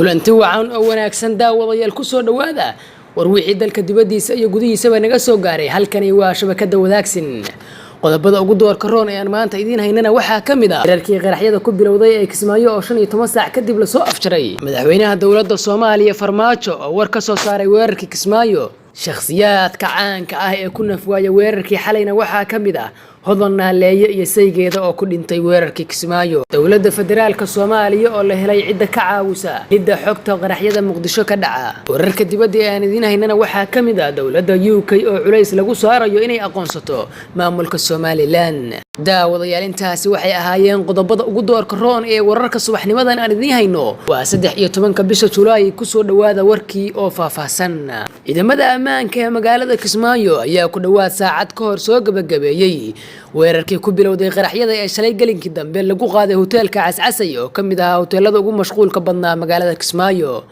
Kulanti wacan oo wanaagsan, daawadayaal. Kusoo dhowaada war wixii dalka dibaddiisa iyo gudihiisaba naga soo gaaray. Halkani waa shabakada Wadaagsin. Qodobada ugu doorka roon ee aan maanta idiin haynana waxaa ka mid ah weerarkii qaraxyada ku bilowday ee Kismaayo oo 15 saac kadib lasoo afjaray, madaxweynaha dowladda Soomaaliya Farmaajo oo war ka soo saaray weerarkii Kismaayo. Shakhsiyaadka caanka ah ee ku nafwaaya weerarkii xalayna waxaa ka mid ah Hodan Naaleeye iyo saygeeda oo ku dhintay weerarkii Kismaayo. Dowladda federaalka Soomaaliya oo la helay cidda ka caawisa helidda xogta qaraxyada Muqdisho ka dhaca. Wararka dibadda ee aan idiin haynana waxaa ka mid ah dowladda UK oo culays lagu saarayo inay aqoonsato maamulka Somaliland. Daawadayaal, intaasi waxay ahaayeen qodobada ugu doorka roon ee wararka subaxnimadan aan idiin hayno. Waa 13-ka bisha Julaay. Kusoo dhowaada warkii oo faahfaahsan. Ciidamada ammaanka ee magaalada Kismaayo ayaa ku dhowaad saacad ka hor soo gabagabeeyey weerarkii ku bilowday qaraxyada ee shalay gelinkii dambe lagu qaaday hoteelka Cascasay oo ka mid ahaa hoteelada ugu mashquulka badnaa magaalada Kismaayo.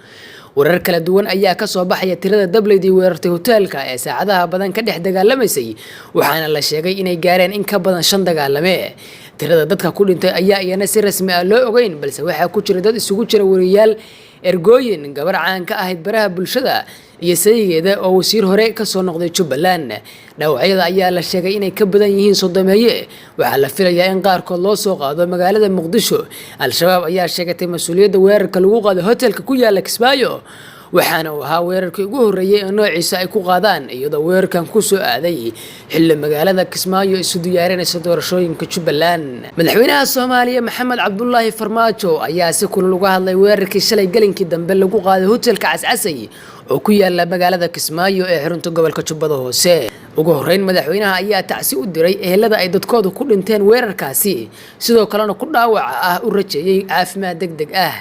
Warar kala duwan ayaa kasoo baxaya tirada dableydii weerartay hoteelka ee saacadaha badan ka dhex dagaalamaysay, waxaana la sheegay inay gaareen in ka badan shan dagaalame. Tirada dadka ku dhintay ayaa iyana si rasmi ah loo ogeyn, balse waxaa ku jira dad isugu jira wariyaal, ergooyin, gabar caan ka ahayd baraha bulshada iyo sayigeeda oo wasiir hore kasoo noqday Jubbaland. Dhaawacyada ayaa la sheegay inay ka badan yihiin 30-meeye. Waxaa la filayaa in qaarkood loo soo qaado magaalada Muqdisho. Al-Shabaab ayaa sheegatay mas-uuliyadda weerarka lagu qaaday hotelka ku yaala Kismaayo, waxaana uu ahaa weerarkii ugu horreeyey ee noociisa ay ku qaadaan, iyadoo weerarkan kusoo aaday xilli magaalada Kismaayo isu diyaarinaysa doorashooyinka Jubbaland. Madaxweynaha Soomaaliya Maxamed Cabdulaahi Farmaajo ayaa si kulul uga hadlay weerarkii shalay gelinkii dambe lagu qaaday hotelka Cascasay oo ku yaala magaalada Kismaayo ee xarunta gobolka Jubbada Hoose. Ugu horreyn, madaxweynaha ayaa tacsi u diray ehelada ay dadkoodu ku dhinteen weerarkaasi, sidoo kalena ku dhaawaca ah u rajeeyey caafimaad deg deg ah.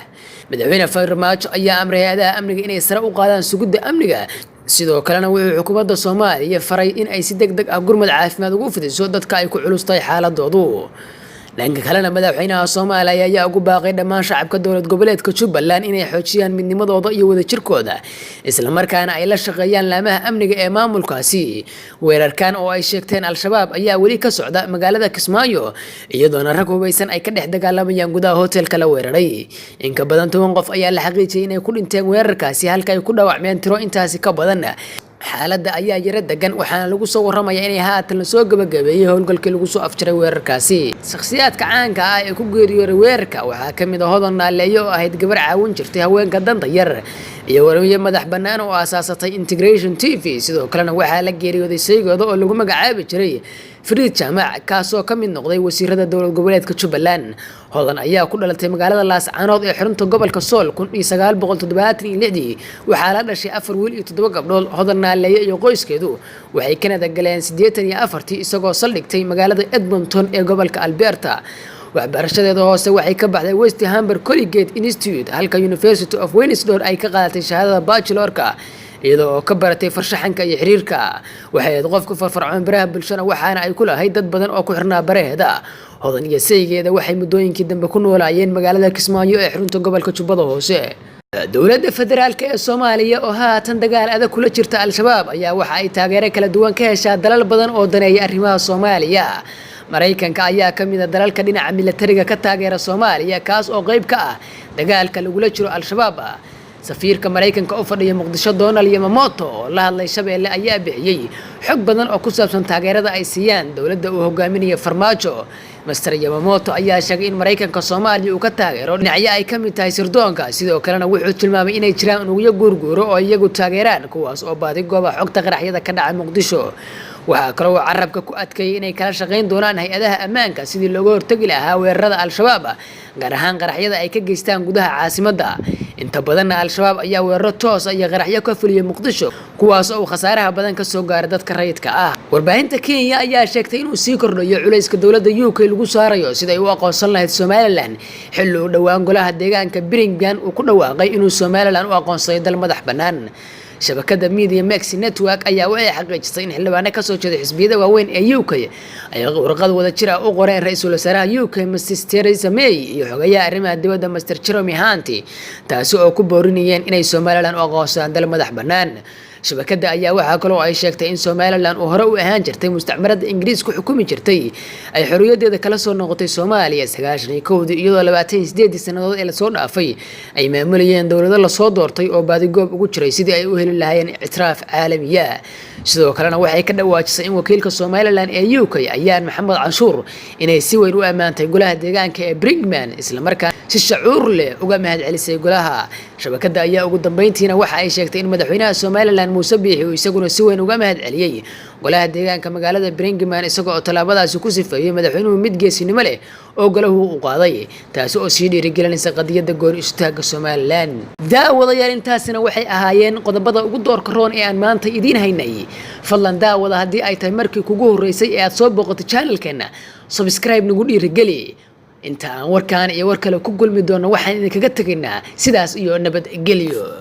Madaxweyne Farmaajo ayaa amray hay-adaha amniga inay sare u qaadaan sugidda amniga. Sidoo kalena wuxuu xukuumadda Soomaaliya faray in ay si deg deg ah gurmad caafimaad ugu fidiso dadka ay ku culus tahay xaaladoodu. Dhanka kalena, madaxweynaha Soomaaliya ayaa ugu baaqay dhammaan shacabka dowlad goboleedka Jubbaland inay xoojiyaan midnimadooda iyo wadajirkooda, islamarkaana ay la shaqeeyaan laamaha amniga ee maamulkaasi. Weerarkan oo ay sheegteen Al-Shabaab ayaa weli ka socda magaalada Kismaayo, iyadoona rag hubeysan ay ka dhex dagaalamayaan gudaha hotelka la weeraray. In ka badan 10 qof ayaa la xaqiijiyay inay ku dhinteen weerarkaasi, halka ay ku dhaawacmeen tiro intaasi ka badan. Xaaladda ayaa yaro degan, waxaana lagu soo waramaya inay haatan lasoo gabagabeeyey howlgalkii lagu soo afjaray weerarkaasi. Shakhsiyaadka caanka ah ee ku geeriyooday weerarka waxaa ka mid ah Hodan Naaleeyo oo ahayd gabar caawin jirtay haweenka danta yar iyo wariye madax bannaan oo aasaasatay Integration TV. Sidoo kalena waxaa la geeriyooday saygooda oo lagu magacaabi jiray Fariid Jaamac, kaasoo ka mid noqday wasiirada dowlad goboleedka Jubbaland. Hodan ayaa ku dhalatay magaalada Laascaanood ee xarunta gobolka Sool 1976-dii. Waxaa la dhashay afar wiil iyo toddoba gabdhood. Hodan Naaleeye iyo qoyskeedu waxay Kanada galeen 84-tii, isagoo saldhigtay magaalada Edmonton ee gobolka Alberta. Waxbarashadeeda hoose waxay ka baxday West Humber Collegiate Institute, halka University of Windsor ay ka qaadatay shahaadada bachelorka, iyadoo oo ka baratay farshaxanka iyo xiriirka. Waxay ahayd qof ku farfarcoon baraha bulshada, waxaana ay ku lahayd dad badan oo ku xirnaa baraheeda. Hodan iyo saygeeda waxay muddooyinkii dambe ku noolaayeen magaalada Kismaayo ee xarunta gobolka Jubbada Hoose. Dowladda federaalka ee Soomaaliya oo haatan dagaal adag kula jirta Al-Shabaab ayaa waxa ay taageero kala duwan ka heshaa dalal badan oo daneeya arrimaha Soomaaliya. Maraykanka ayaa ka mid ah dalalka dhinaca militariga ka taageera Soomaaliya, kaas oo qayb ka ah dagaalka lagula jiro Al-Shabaab. Safiirka Maraykanka u fadhiya Muqdisho, Donald Yamamoto, oo la hadlay Shabeelle ayaa bixiyey xog badan oo ku saabsan taageerada ay siiyaan dowladda uu hogaaminayo Farmaajo. Mister Yamamoto ayaa sheegay in Maraykanka Soomaaliya uu ka taageero dhinacyo ay ka mid tahay sirdoonka. Sidoo kalena wuxuu tilmaamay inay jiraan unugyo guurguuro oo iyagu taageeraan, kuwaas oo baadi gooba xogta qaraxyada ka dhaca Muqdisho. Waxaa kaloo uu carabka ku adkeeyey inay kala shaqayn doonaan hay-adaha ammaanka sidii looga hortegi lahaa weerarada Al-Shabaab, gaar ahaan qaraxyada ay ka geystaan gudaha caasimadda. Inta badanna Al-Shabaab ayaa weeraro toosa iyo qaraxyo ka fuliyay Muqdisho, kuwaas oo uu khasaaraha badan ka soo gaaray dadka rayidka ah. Warbaahinta Kenya ayaa sheegtay inuu sii kordhayo culayska dowladda UK lagu saarayo siday u aqoonsan lahayd Somaliland, xilli uu dhowaan golaha deegaanka Birmingham uu ku dhawaaqay inuu Somaliland u aqoonsaday dal madax bannaan. Shabakada Media Max Network ayaa waxay xaqiijisay in xildhibaano kasoo jeeda xisbiyada waaweyn ee UK ay warqad wada jir ah u qoreen ra-iisul wasaaraha UK Mrs Theresa May iyo xogayaha arrimaha dibadda Mr Jeremy Hunt, taasi oo ku boorinayeen inay Somaliland u aqoonsadaan dal madax bannaan. Shabakada ayaa waxaa kaloo ay sheegtay in Somaliland uu hore u ahaan jirtay mustacmarada Ingiriis ku xukumi jirtay, ay xorriyadeeda kala soo noqotay Soomaaliya 91-dii, iyadoo 28-dii sannadood ee lasoo dhaafay ay maamulayeen dowlado lasoo doortay oo baadigoob ugu jiray sidii ay u heli lahaayeen ictiraaf caalamiya. Sidoo kalena waxay ka dhawaajisay in wakiilka Somaliland ee UK, Ayaan Maxamed Canshuur, inay si weyn u ammaantay golaha deegaanka ee Birmingham, islamarkaana si shacuur leh uga mahadcelisay golaha. Shabakada ayaa ugu dambeyntiina waxa ay sheegtay in madaxweynaha Somaliland, Muuse Biixi, uu isaguna si weyn uga mahadceliyey golaha deegaanka magaalada Birmingham, isaga oo tallaabadaasi ku sifeeyey madaxweynuhu mid geesinimo leh oo golahu u qaaday, taasi oo sii dhiirigelinaysa qadiyadda gooni istaaga Somaliland. Daawadayaal, intaasina waxay ahaayeen qodobada ugu doorka roon ee aan maanta idiin haynay. Fadlan daawada, haddii ay tahay markii kugu horreysay ee aad soo booqatay channelkeena, subscribe nagu dhiirigeli. Inta aan warkaan iyo war kale ku gulmi doono, waxaan idinkaga tegaynaa sidaas iyo nabadgelyo.